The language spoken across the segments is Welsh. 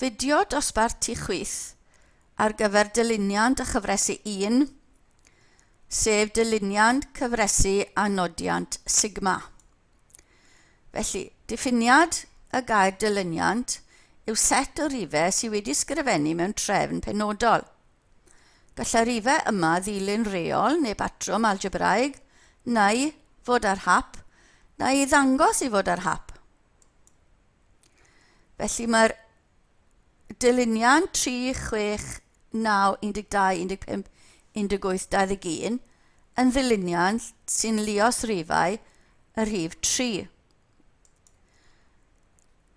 Fideo dosbarth tu chwith ar gyfer dyluniant a chyfresu 1, sef dyluniant, cyfresu a nodiant sigma. Felly, diffiniad y gair dyluniant yw set o rifau sydd wedi ysgrifennu mewn trefn penodol. Gall y rifau yma ddilyn rheol neu batrwm algebraig, neu fod ar hap, neu ei ddangos i fod ar hap. Felly mae'r dyluniad 3, 6, 9, 12, 15, 18, 21 yn ddyluniad sy'n luos rifau y rhif 3.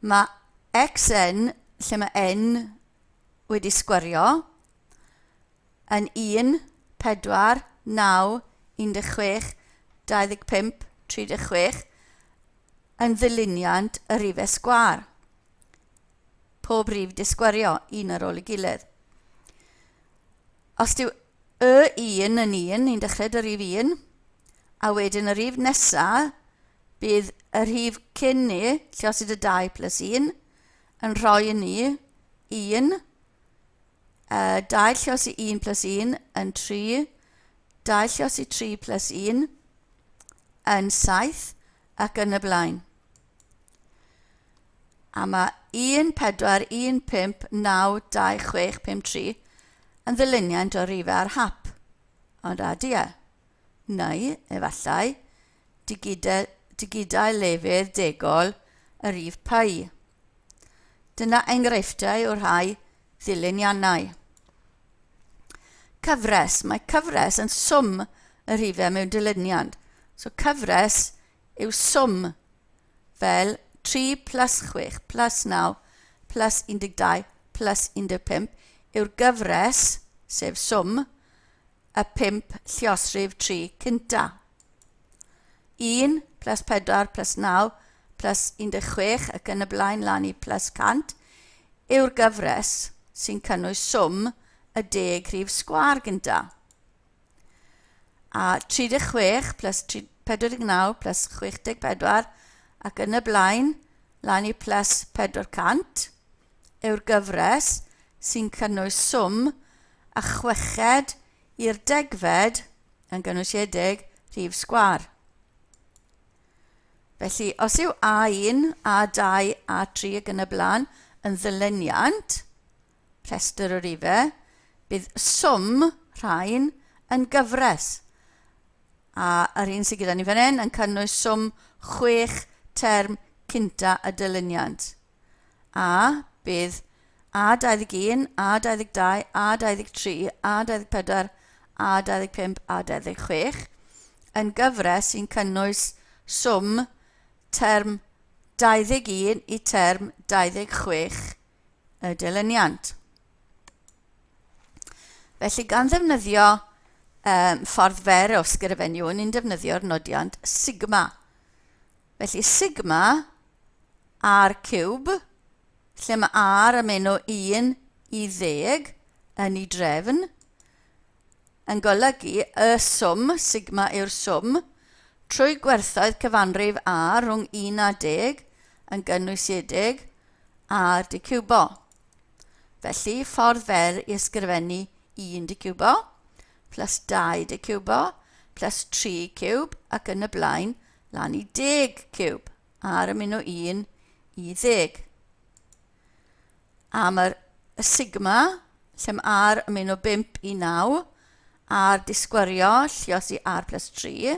Mae xn, lle mae n wedi sgwario, yn 1, 4, 9, 16, 25, 36, yn ddyluniant y rhifau sgwâr. Pob rhif disgwario, un ar ôl ei gilydd. Os dyw y 1 yn 1, ni'n dechrau dy rif 1, a wedyn y rhif nesaf, bydd y rhif cyn ni, lle os ydy 2 plus 1, yn rhoi i ni 1, 2 llios i 1 plus 1 yn 3, 2 llios i 3 plus 1 yn 7 ac yn y blaen. A mae 1, 4, 1, 5, 9, 2, 6, 5, 3 yn ddyluniant o rifau ar hap. Ond a di e? Neu, efallai, digidau, digidau lefydd degol y rif pi. Dyna enghreifftiau o rhai ddyluniannau. Cyfres. Mae cyfres yn swm y rhifau mewn dilyniant. So cyfres yw swm fel 3 plus 6 plus 9 plus 12 plus 15 yw'r gyfres, sef swm, y pump lluosrif 3 cynta. 1 plus 4 plus 9 plus 16 ac yn y blaen lan i plus 100 yw'r gyfres sy'n cynnwys swm y deg rhif sgwâr gynta. A 36 plus 49 plus 64 ac yn y blaen lan i plus 400 yw'r gyfres sy'n cynnwys swm a chweched i'r degfed yn gynwysiedig rhif sgwâr. Felly, os yw A1, A2, A3 ac yn y blaen yn ddilyniant, rhestr o rifau, bydd swm rhain yn gyfres. A yr un sydd gyda ni fan hyn yn cynnwys swm chwech term cynta y dilyniant. A bydd A21, A22, A23, A24, A25, A26 yn gyfres sy'n cynnwys swm term 21 i term 26 y dilyniant. Felly gan ddefnyddio um, ffordd fer o ysgrifennu, ni'n defnyddio'r nodiant sigma. Felly sigma r ciwb, lle mae r yn mynd o 1 i ddeg yn ei drefn, yn golygu y swm, sigma yw'r swm, trwy gwerthoedd cyfanrif r rhwng 1 a deg yn gynwysiedig r diciwbo. Felly, ffordd fer i ysgrifennu 1 diciwbo plus 2 diciwbo plus 3 ciwb ac yn y blaen lan i deg ciwb ar y mynd o 1 i ddeg. A mae'r sigma, lle mae r yn mynd o 5 i 9, a'r disgwyrio, llios i r plus 3,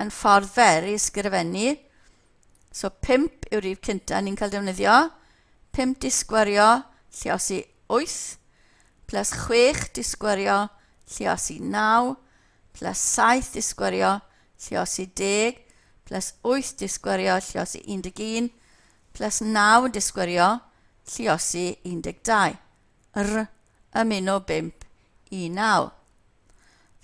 yn ffordd fer i ysgrifennu. So 5 yw'r rhif cyntaf ni'n cael defnyddio. 5 disgwyrio, llios i 8, plus 6 disgwyrio, llios i 9, plus 7 disgwyrio, lliosi 10, plus 8 disgwyrio, lliosi 11, plus 9 disgwyrio, lliosi 12. R, ymuno 5 i 9.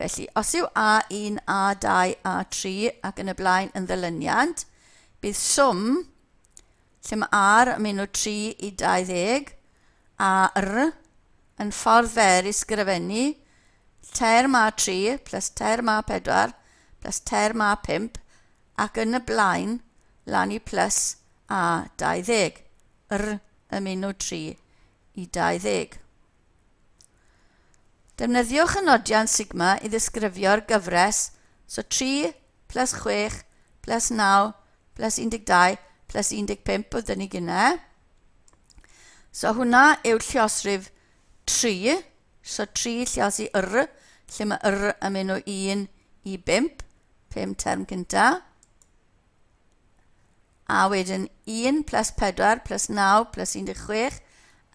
Felly, os yw A1, A2, A3 ac yn y blaen yn ddilyniant, bydd swm lle mae R yn mynd o 3 i 20, a R yn ffordd fer i sgrifennu term A3 plus term A4 plus term A5 ac yn y blaen lan i plus A20, R yn mynd o 3 i 20. Defnyddiwch y nodiant sigma i ddisgrifio'r gyfres, so 3 plus 6 plus 9 plus 12 plus 15 oedd dyn ni gyna. So hwnna yw lliosrif 3, so 3 lliosi r, lle mae r yn mynd o 1 i 5, 5 term cynta. A wedyn 1 plus 4 plus 9 plus 16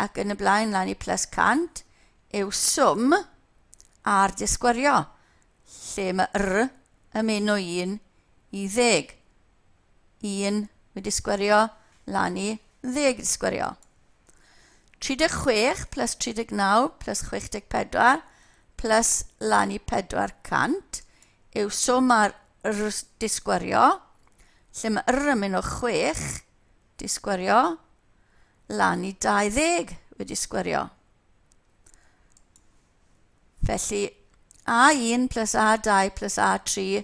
ac yn y blaen lan i plus 100 yw swm ar disgwyrio, lle mae r yn mynd o 1 i 10. 1 wedi sgwerio lan i 10 wedi sgwerio. 36 plus 39 plus 64 plus lan i 400 yw swm ar r disgwerio, lle mae r yn mynd o 6 disgwerio lan i 20 wedi sgwerio. Felly A1 plus A2 plus A3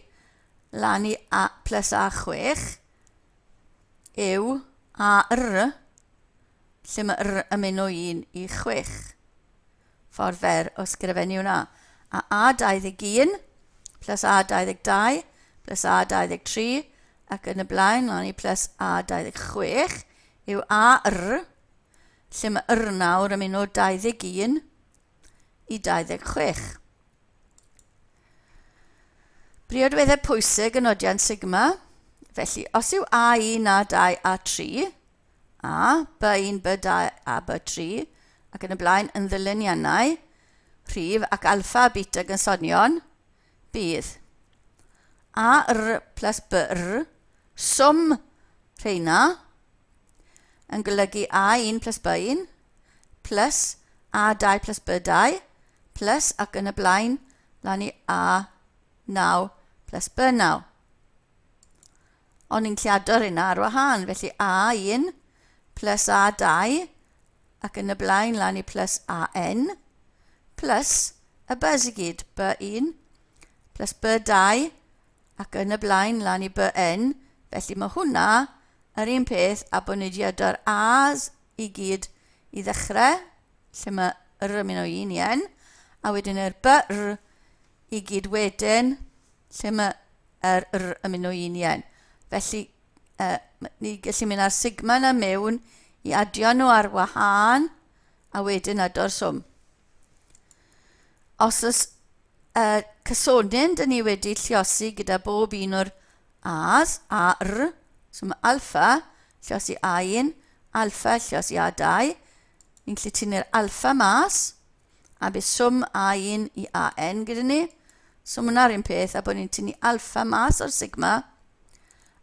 lan i A plus A6 yw AR, lle mae R yn mynd o 1 i 6. Ffordd fer o sgrifennu hwnna. A A21 plus A22 plus A23 ac yn y blaen lan i plus A26 yw AR, lle mae R nawr yn mynd o 21 i 26. Briodweddau pwysig yn nodiant sigma. Felly, os yw A1, A2, A3, A, B1, B2 a B3, ac yn y blaen yn ddyluniannau, rhif ac alfa a beta gysonion, bydd A R plus B R, swm rheina, yn golygu A1 plus B1, plus A2 plus B2, plus ac yn y blaen, lan i A9 plus B9. Ond ni'n lliado'r hynna ar wahân, felly A1 plus A2 ac yn y blaen lan i plus AN plus y buzz i gyd, B1 plus B2 ac yn y blaen lan i BN, felly mae hwnna yr un peth a bod ni wedi ado'r A's i gyd i ddechrau, lle mae R yn mynd o 1 i N, a wedyn yr B R i gyd wedyn, lle mae yr R yn mynd o 1 i N. Felly, ni gallu mynd â'r sigma yna mewn i adio nhw ar wahân, a wedyn ado'r swm. Os oes cysonyn dyn ni wedi lliosi gyda bob un o'r A's, A, R, so mae alfa lliosi A1, alfa lliosi A2, ni'n gallu tynnu'r alfa mas, a bydd swm A1 i AN gyda ni. So mae hwnna'r un peth, a bod ni'n tynnu alfa mas o'r sigma,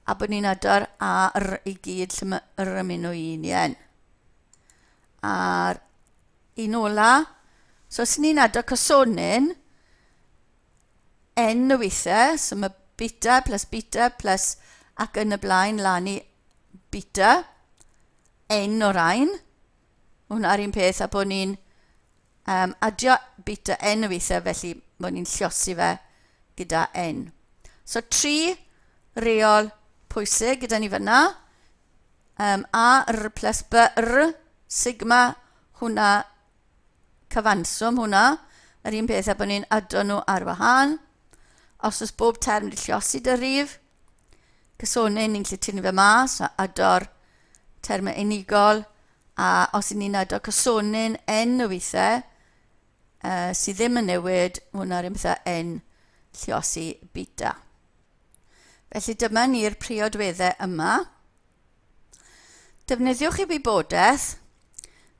a bod ni'n ado'r A, R i gyd lle mae R yn mynd o 1 i N. A'r un ola, so os ni'n ado cysonyn, N o weithiau, so mae beta plus beta plus ac yn y blaen lan i beta, N o rain. Mae hwnna'r un peth a bod ni'n adio beta N o weithiau, felly bod ni'n lliosi fe gyda N. So tri reol pwysig gyda ni fyna. A, R plus B, R, sigma, hwnna, cyfanswm hwnna. Yr un peth a bod ni'n ado nhw ar wahân. Os oes bob term wedi lliosi dy rif, cysonyn ni'n gallu tynnu fe mas a ado'r termau unigol. A os y'n ni'n ado cysonyn n o weithiau, sydd ddim yn newid, hwnna'r un peth â n lliosi beta. Felly dyma ni'r priodweddau yma. Defnyddiwch i wybodaeth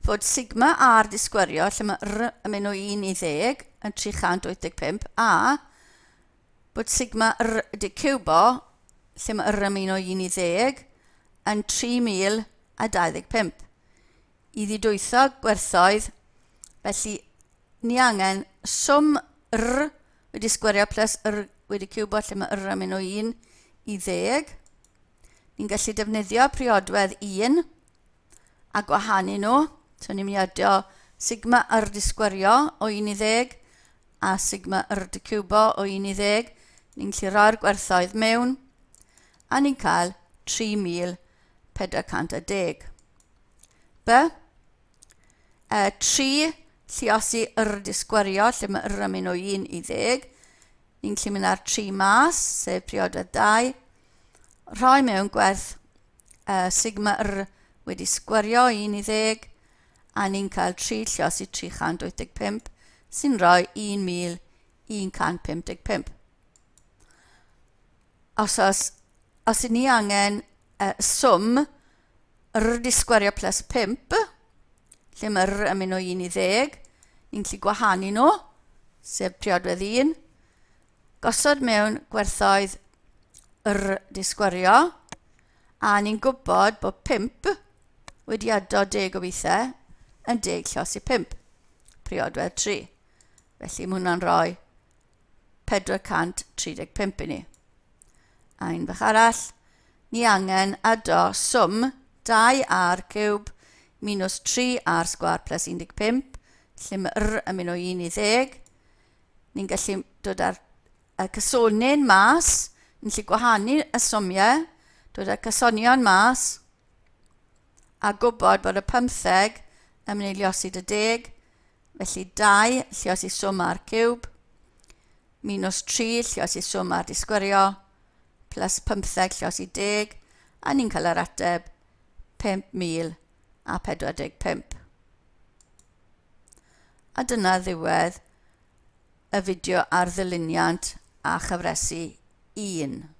fod sigma r di sgwerio lle mae r yn mynd o 1 i 10 yn 385 a bod sigma r di ciwbo lle mae r yn mynd o 1 i 10 yn 3025. I ddidwytho gwerthoedd, felly ni angen swm r wedi sgwerio plus r wedi ciwbo lle mae r yn mynd o 1 i 10. Ni'n gallu defnyddio priodwedd 1 a gwahanu nhw. So ni'n mynd i adio sigma r di sgwerio o 1 i 10 a sigma r di ciwbo o 1 i 10. Ni'n gallu rhoi'r gwerthoedd mewn a ni'n cael 3410. B. 3 lliosi r di sgwario, lle mae r yn mynd o 1 i 10. Ni'n gallu mynd ar 3 mas, sef priodwedd 2. Rhoi mewn gwerth sigma r wedi sgwario 1 i 10, a ni'n cael 3 lliosi 385, sy'n rhoi 1155. Os oes, os i ni angen swm r di sgwario plus 5, lle mae r yn mynd o 1 i 10, ni'n gallu gwahanu nhw, sef priodwedd 1, gosod mewn gwerthoedd r di sgwario, a ni'n gwybod bod 5 wedi ado 10 o weithiau yn 10 llos i 5, priodwedd 3. Felly mae hwnna'n rhoi 435 i ni. A un fach arall, ni angen ado swm 2r ciwb minus 3r sgwar plus 15, lle mae r yn mynd o 1 i 10. Ni'n gallu dod â'r y cysonyn mas, ni'n gallu gwahanu y swmiau, dod â'r cysonion mas, a gwybod bod y 15 yn mynd i liosi dy 10, Felly 2 lliosi swm ar ciwb, minus 3 lliosi swm ar disgwyrio, plus 15 lliosi 10, a ni'n cael yr ateb 5,045. A dyna ddiwedd y fideo ar ddyluniant a chyfresi 1.